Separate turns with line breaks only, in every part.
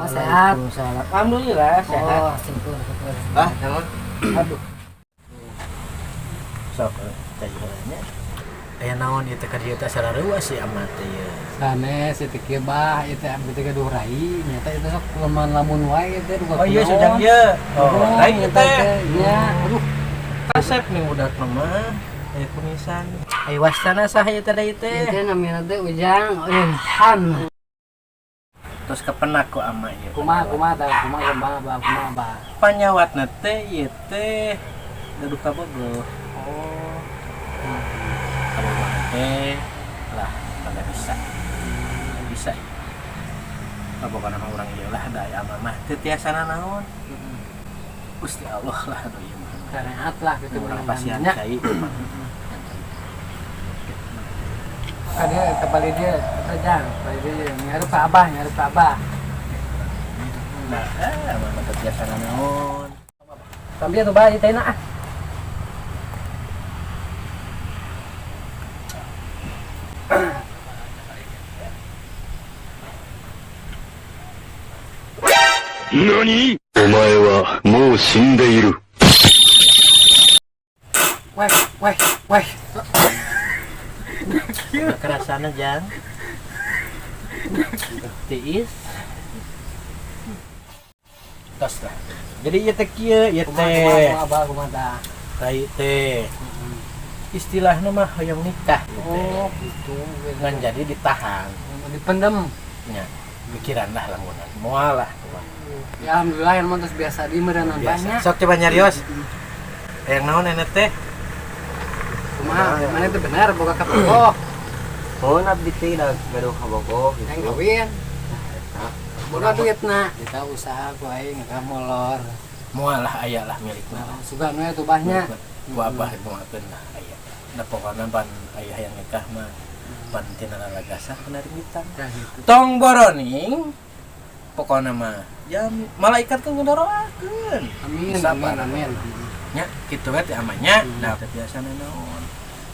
Sehat.
Waalaikumsalam. Alhamdulillah sehat.
Oh, syukur syukur.
Ah, naon?
Aduh.
Sok cai heula nya. Aya naon ieu teh ka dieu teh sarareuwas si amat teh ieu.
Sanes itu kieu bah, ieu teh abdi teh gaduh rai, nyata itu sok lamun lamun wae teh duka.
Oh iya sedang ieu. Oh, rai ieu teh.
Nya, aduh.
Kasep nih budak mah. Aya kumisan. Aya wastana saha ieu teh deui
Ieu
teh?
teh namina teh Ujang Ilham.
Terus kepenak ku ama ieu.
Kumaha kumaha tah, kumaha kumaha bah, kumaha bah.
Panyawatna teh ieu teh gaduh kabogoh.
Oh.
Kabogoh teh lah kagak bisa. Nggak bisa. Pokokna mah urang ieu lah da aya ama mah teu tiasa nanaon. Gusti Allah lah aduh ieu mah.
Syariat lah gitu
Urang pasian
nya.
Cai.
Ka dia ka bali dia eta Jang, bali dia ngarep ka abah, ngarep ka abah.
Nah, ama mah teu tiasa nanaon.
Sambil tuh bah ieu teh na ah.
何お前はもう死んでいる。
Weh, weh, weh.
Kerasana Jang. Tiis. Tos lah. Jadi ieu teh kieu, ieu
Kumaha
teh.
kumaha kumaha bah, kumaha tah.
Tai teh. Istilahna mah hoyong nikah ieu teh.
Oh, gitu.
Ngan jadi ditahan.
Dipendem.
Nya, pikiran lah lamunan. Moal lah.
Ya alhamdulillah yang mah terus biasa di meureunnan
Biasa.
banyak.
Sok coba nyarios. Hayang naon enek teh?
Kumaha, mana itu benar boga kabogoh.
Oh, abdi teh da gaduh kabogoh
Yang
gitu.
kawin. Boga duitna. Kita usaha ku aing ka molor.
Moal lah aya lah milikna.
Nah, sugan we tuh bahnya.
Ku abah moalkeun lah aya. Da pokona pan aya yang nikah mah pan tina lalagasan kana ringitan.
Tah gitu.
Tong boroning pokona mah jami malaikat kan ngedoroakeun.
Amin,
Sabar.
amin, amin.
Nya kitu we teh amanya da teu biasa naon.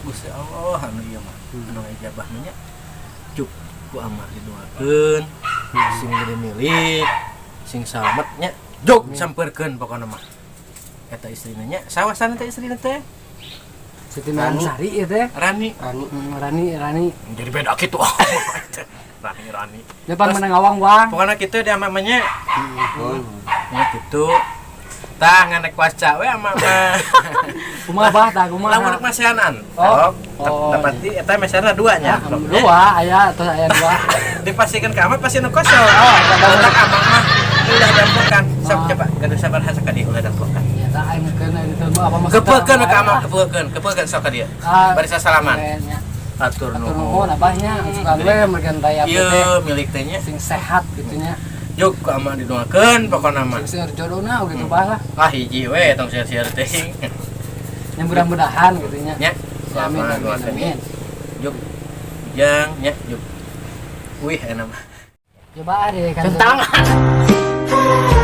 Gusti Allah anu ieu mah anu ijabah mah nya. Cuk ku ama didoakeun sing gede milik sing salamet nya jog sampeurkeun pokona mah. Eta istrina nya sawasana teh istrina teh
Siti Sari ieu teh.
Rani.
Rani.
Rani, Rani.
Jadi beda kitu. Rani Rani.
Dia pan menang awang-wang.
Pokona kitu di ama mah nya.
Nuhun.
Nya kitu. Tah ngan rek waca we ama mah.
Kumaha bah tah kumaha.
Lamun rek masihanan.
Oh. Oh,
Tapi eta masihanna dua nya.
Ya, dua aya terus aya dua.
Dipastikan ka ama pasti nu kosong. Oh, letak amang mah ulah dampokan. Sok coba gaduh sabar hasa ka dieu ulah dampokan.
Ya tah aing keun itu mah apa maksudna?
Kepekeun ka amang kepekeun, kepekeun sok ka dieu.
Ah,
Bari sasalaman.
nya.
Atur
Atur
nuhun.
nuhun abahnya, suka we mergan taya
Ieu
teh
milik teh nya.
sing sehat gitu nya.
Jug ku amang didoakeun pokona mah.
Sing seueur jodona gitu bah lah.
Ah hiji we tong sia-sia teuing.
Yang mudah-mudahan gitu nya.
Nya.
Ya, amin,
Sama
amin,
doakeun.
amin.
Jug. Jang nya jug. Wih enak mah.
Coba deh kan.
Tentangan.